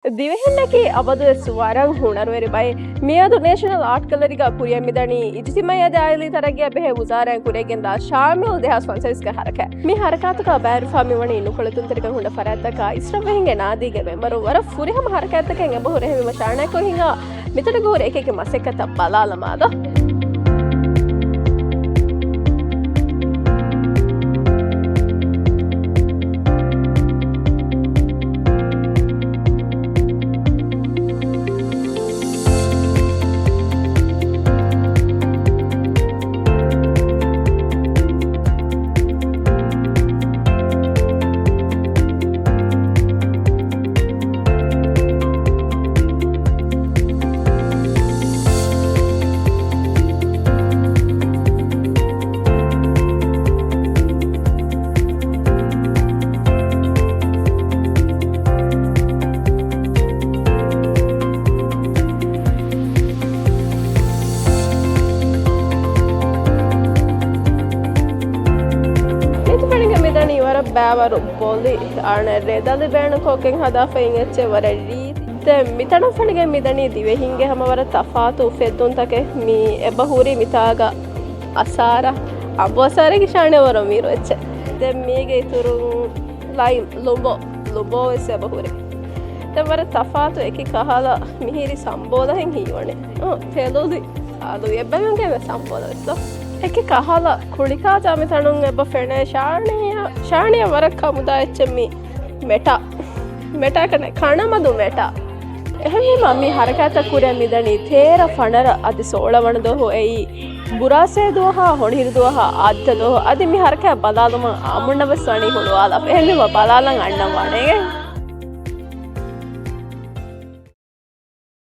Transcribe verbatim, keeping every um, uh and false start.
ދިވެހިންނަކީ އަބަދުވެސް ވަރަށް ހުނަރުވެރި ބައެއް. މިއަދު ނޭޝަނަލް އާޓް ގެލަރީގަ ކުރިއަށް މިދަނީ އިޖްތިމާއީ އަދި އާއިލީ ތަރައްގީއާ ބެހޭ ވުޒާރާއިން ކުރިއަށްގެންދާ ޝާމިލް ދެހާސް ފަންސަވީސްގެ ހަރަކާތް. މި ހަރަކާތުގަ ބައިވެރިވެފާ މިވަނީ ނުކުޅެދުންތެރިކަން ހުންނަ ފަރާތްތަކާ އިސްރަށްވެހިންގެ ނާދީގެ މެމްބަރުން. ވަރަށް ފުރިހަމަ ހަރަކާތްތަކެއް އެބަހުރި. އެހެންވީމަ ޝާނާއެކު ހިނގާ މިތަނުގަ ހުރި އެކި އެކި މަސައްކަތްތައް ބަލާލަމާދޯ. މިތަނުގަ މިދަނީ ވަރަށް ބައިވަރު ބޮލި، އަނެއް ރޭދަލި ބޭނުން ކޯކެއް ހަދާފައި އިން އެއްޗެއް ވަރަށް ރީ. ދެން މިތަނަށް ފަނިގެން މިދަނީ ދިވެހިންގެ ހަމަ ވަރަށް ތަފާތު އުފެއްދުންތަކެއް. މި އެބަ ހުރި މިތާގަ އަސާރަ، އަނބު އަސާރަ ކިޝާނެ ވަރަށް މީރު އެއްޗެއް. ދެން މީގެ އިތުރުން ލައިމް، ލުނބޯ، ލުނބޯ ވެސް އެބަ ހުރި. ދެން ވަރަށް ތަފާތު އެކި ކަހަލަ މިހިރި ސަމްބޯލަހެން ހީވަނީ. އަ، ތެލުލި އަލު އެއްބައިމީހުންގެ ސަމްބޯލަ ވެސް ދޯ. އެކި ކަހަލަ ކުޅިކާތާ މިތަނުން އެބަ ފެނޭ ޝާނިޔާ، ޝާނިޔާ ވަރަށް ކަމުދާ އެއްޗެއް މި މެޓާ. މެޓާ ކަނެ ކަނަމަދު މެޓާ. އެހެންވީމަ މި ހަރަކާތަށް ކުރިއަށް މިދަނީ ތޭރަ ފަނަރަ އަދި ސޯޅަވަނަ ދުވަހު އެއީ ބުރާސޭ ދުވަހާ، ހޮނިހިރު ދުވަހާ، އާދިއްތަ ދުވަހު. އަދި މި ހަރަކާތް ބަލާލުމަށް އާމުންނަށް ވެސް ވަނީ ހުޅުވާލާފަ. އެހެންވީމަ ބަލާލަން އަންނަން ވާނެ.